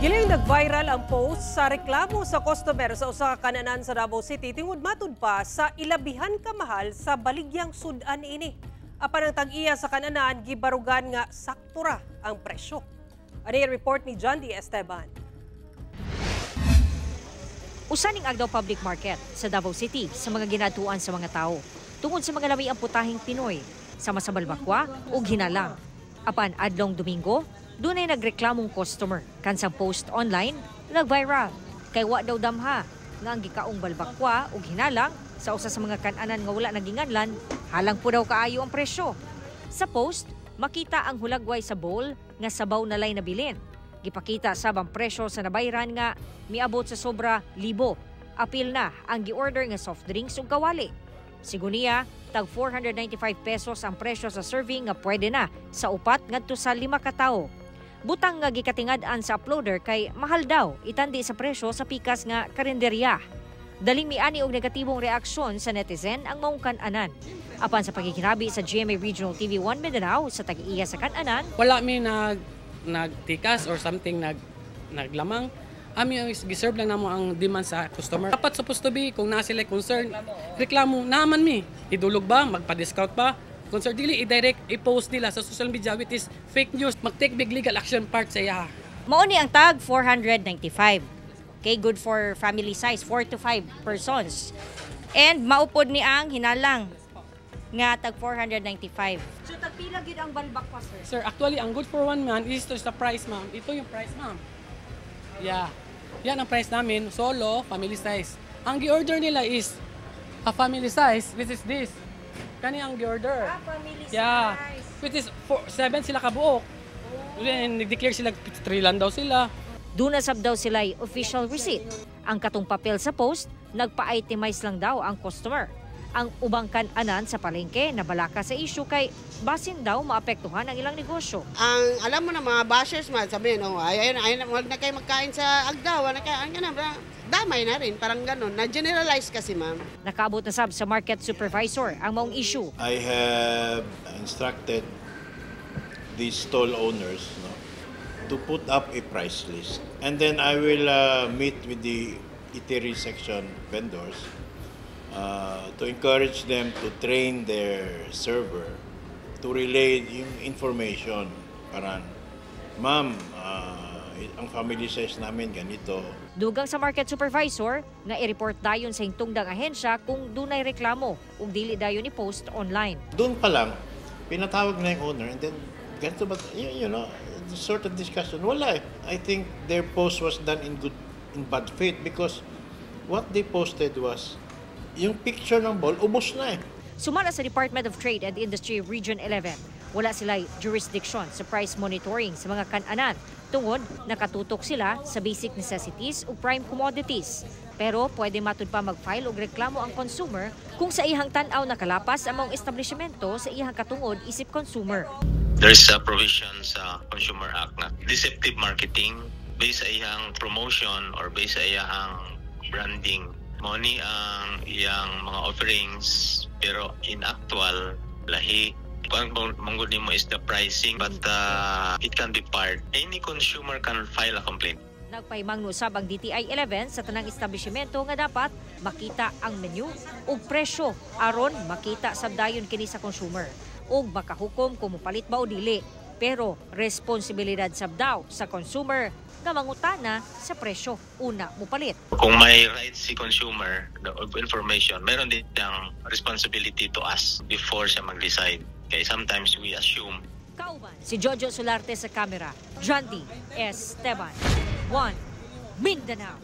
Giling nag-viral ang post sa reklamo sa customer sa usa ka kananan sa Davao City tingod matud pa sa ilabihan ka mahal sa baligyang sud-an ini. Apan ang tag-iya sa kananan gibarugan nga sakto ra ang presyo. Ani ang report ni John D. Esteban. Usa ning Agdao Public Market sa Davao City sa mga ginatuan sa mga tao tungod sa mga lami ang putahing Pinoy sama sa balbakwa ug hinalang. Apan adlong Domingo, dunay nagreklamong customer kansang post online nag-viral kay wa daw damha nga ang gikaong balbakwa ug hinalang sa usa sa mga kan-anan nga wala naginganlan, halang po daw kaayo ang presyo. Sa post, makita ang hulagway sa bowl nga sabaw na lay nabilin. Gipakita sab ang presyo sa nabayran nga miabot sa sobra libo. Apil na ang gi-order nga soft drinks ug kawali. Sigon niya, tag 495 pesos ang presyo sa serving nga pwede na sa upat ngadto sa lima ka tawo. Butang nga gikatingad-an sa uploader kay mahal daw itandi sa presyo sa pikas nga karinderya. Daling miani og negatibong reaksyon sa netizen ang maong kan-anan. Apan sa pagkikinabi sa GMA Regional TV 1 Mindanao sa tag-iya sa kan-anan, Wala mi nagtikas or something naglamang. Ami ang giserve lang namo ang demand sa customer. Dapat supposed to be kung naa sila concern, reklamo naman mi. Idulog ba, magpa-discount ba? Concern dili i-direct i-post nila sa social media, which is fake news. Mag-take big legal action part sa iya. Mao ni ang tag 495. Okay, good for family size, 4 to 5 persons. And maupod ni ang hinalang nga tag 495. So tagpila gyud ang balbakwa, sir? Sir, actually ang good for one man is to the price, ma'am. Ito yung price, ma'am. Yeah. Yan ang price namin, solo, family size. Ang gi-order nila is a family size, which is this. Kani ang gi-order. Ah, family Yeah. Which is four, seven sila kabuok. Then, nag-declare sila, 3 lang daw sila. Duna sab daw sila official receipt. Ang katong papel sa post, nagpa-itemize lang daw ang customer. Ang ubang kan-anan sa palengke nabalaka sa issue kay basin daw maapektuhan ang ilang negosyo. Ang alam mo na mga bashers man, sabihin, "Oh, ay, ay, ay, wag na kayo magkain sa Agdao, wag na kayo, ano na, damay na rin," parang ganun. Na-generalize kasi, ma'am. Nakaabot na sab sa market supervisor ang maong issue. I have instructed these stall owners, no, to put up a price list. And then I will meet with the eatery section vendors to encourage them to train their server to relay yung information. Parang, "Ma'am, ang family size namin ganito." Dugang sa market supervisor nga i-report dayon sa hintungdang ahensya kung dunay reklamo ug dili dayon i-post online. Doon pa lang, pinatawag na yung owner and then ganito ba, the sort of discussion. Wala eh. I think their post was done in bad faith because what they posted was, yung picture ng bowl, ubos na eh. Sumala sa Department of Trade and Industry Region 11, wala sila jurisdiction sa price monitoring sa mga kananan tungod nakatutok sila sa basic necessities ug prime commodities. Pero pwede matud pa mag-file og reklamo ang consumer kung sa iyang tan-aw nakalapas ang maong establishmento sa iyang katungod isip consumer. There's a provision sa Consumer Act na deceptive marketing based sa iyang promotion or based sa iyang branding. Mao ni ang iyang mga offerings, pero in actual lahi. Kung ang manggod nimo is the pricing, but it can be part. Any consumer can file a complaint. Nagpahimangno usab ang DTI 11 sa tanang establishmento nga dapat makita ang menu ug presyo aron makita sab dayon kini sa consumer ug makahukom kung mopalit ba o dili. Pero responsibilidad sab daw sa consumer nga mangutana sa presyo una mopalit. Kung may rights si consumer of information, meron din siyang responsibility to us before siya mag-decide. Kaya sometimes we assume. Kauban si Jojo Solarte sa kamera, John D. Esteban, 1 Mindanao.